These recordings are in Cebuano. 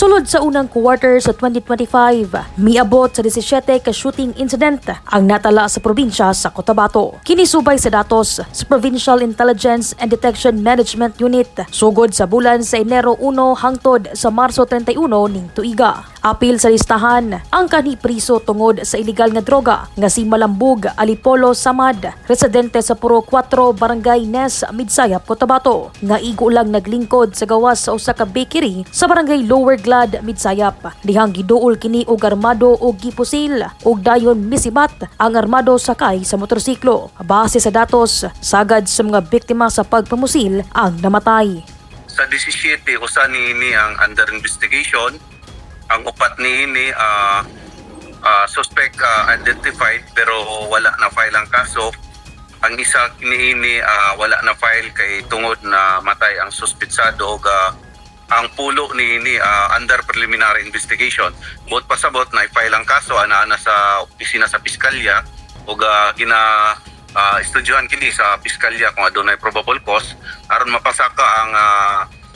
Sulod sa unang quarter sa 2025, miabot sa 17 ka shooting incident ang natala sa probinsya sa Cotabato. Kini subay sa datos sa Provincial Intelligence and Detection Management Unit sugod sa bulan sa Enero 1 hangtod sa Marso 31 ning tuiga. Apil sa listahan ang kanhi priso tungod sa illegal nga droga nga si Malambug Alipolo Samad, residente sa Puro 4, Barangay Nes, Midsayap, Cotabato, nga igo lang naglingkod sa gawas sa usa ka bakery sa Barangay Lower Glad, Midsayap. Dihang giduol kini og armado og gipusil ug dayon misibat ang armado sakay sa motorsiklo. Base sa datos, sagad sa mga biktima sa pagpamusil ang namatay. Sa 17, usa niini ang under investigation. Ang upat niini suspect identified pero wala na file ang kaso. Ang isa niini wala na file kay tungod na matay ang suspitsado ug ang pulo niini under preliminary investigation. Buot pasabot na i-file ang kaso, ana na sa opisina sa piskalya ug gina estudyohan kini sa piskalya kung adunay probable cause aron mapasaka ang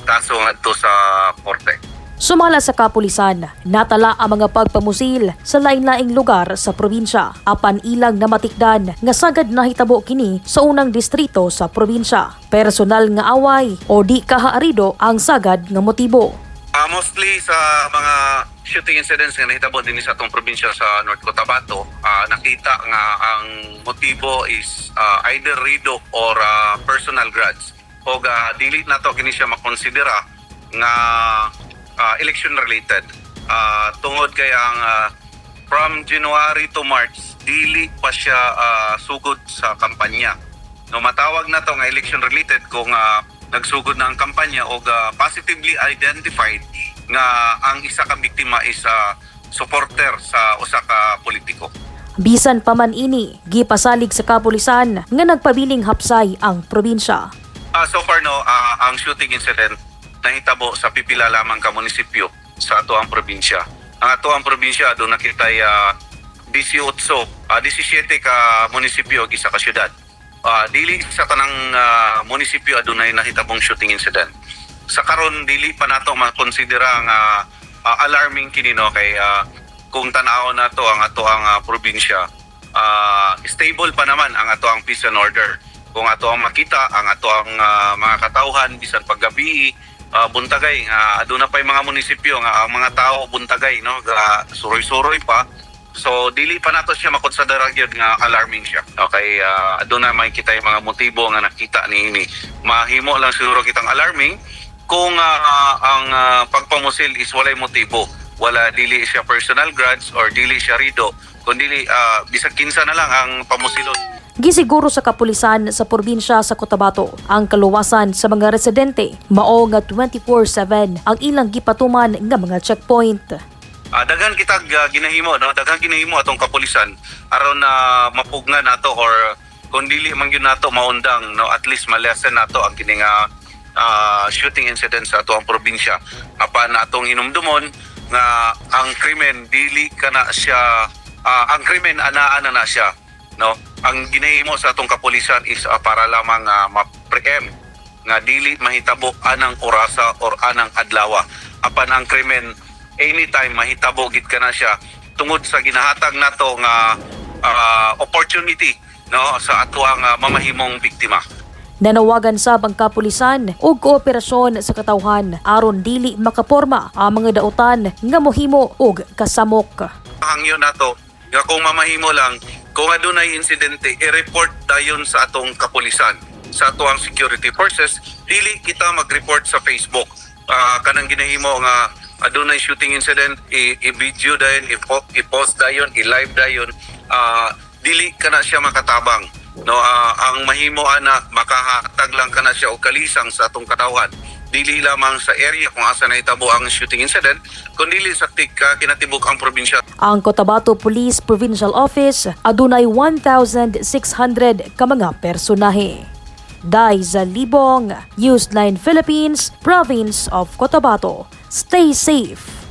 kaso ngadto sa korte. Sumala sa kapulisan, natala ang mga pagpamusil sa lain-laing lugar sa probinsya. Apan ilang namatikdan nga sagad nahitabo kini sa unang distrito sa probinsya. Personal nga away o di kahaarido ang sagad nga motibo. Mostly sa mga shooting incidents nga nahitabo dinhi sa atong probinsya sa North Cotabato, nakita nga ang motibo is either rido or personal grudge. O dili nato kini siya makonsidera nga election related. Tungod kay ang from January to March dili pa siya sugod sa kampanya. No, matawag na to nga election related kung nagsugod na ang kampanya o positively identified nga ang isa ka biktima is supporter sa usa ka politiko. Bisan pa man ini, gipasalig sa kapulisan nga nagpabiling hapsay ang probinsya. So far, no, ang shooting incident nahitabo sa pipila lamang ka munisipyo sa atoang probinsya. Ang atoang probinsya aduna kitay 18, 17 ka munisipyo ug isa ka syudad. Dili sa tanang munisipyo adunay nahitabong shooting incident. Sa karon dili pa nato makonsidera nga alarming kini, no, kay kung tan-awon nato ang atoang probinsya, stable pa naman ang atoang peace and order. Kung ato ang makita ang atoang mga katawhan bisan paggabi, buntagay nga aduna pa mga munisipyo nga ang mga tao buntagay, no, ga suroy-suroy pa. So dili pa nato siya makonsidera gyud nga alarming siya. Okay, aduna may kita yung mga motibo nga nakita niini. Mahimo lang siguro kitang alarming kung ang pagpamusil is walay motibo. Wala, dili siya personal grudge or dili siya rido, kundi bisag kinsa na lang ang pamusilon. Gisiguro sa kapulisan sa probinsya sa Cotabato ang kaluwasan sa mga residente, mao nga 24/7 ang ilang gipatuman nga mga checkpoint. Daghan kitag ginahimo, no, daghan ginahimo atong kapulisan aron na mapugnan nato or kung dili man gyud nato maundang, no, at least ma-lessen nato ang kini nga shooting incident sa atoang probinsya. Apan atong hinumdumon nga ang krimen dili kana siya, ang krimen anaa na na siya, no. Ang ginahimo sa atong kapulisan is para lamang ma-preempt nga dili mahitabo anang orasa or anang adlawa. Apan ang krimen anytime mahitabo gid kana siya tungod sa ginahatag nato nga opportunity, no, sa atoang mamahimong biktima. Nanawagan sab ang kapulisan og kooperasyon sa katawhan aron dili makaporma ang mga dautan nga mohimo og kasamok. Hangyo nato nga kung mamahimo lang, kung adunay insidente, i-report dayon sa atong kapulisan, sa atoang security forces. Dili kita mag-report sa Facebook. Kanang ginahimo nga adunay shooting incident, i-video dayon, i-post dayon, i-live dayon, dili kana siya makatabang, no. Ang mahimo ana, makahatag lang kana siya og kalisang sa atong katawhan, dili lamang sa area kung asa nahitabo ang shooting incident kundi sa tika kinatibuk ang probinsya. Ang Cotabato Police Provincial Office adunay 1,600 ka mga personahe. Daiza Libong, Newsline Philippines, Province of Cotabato. Stay safe.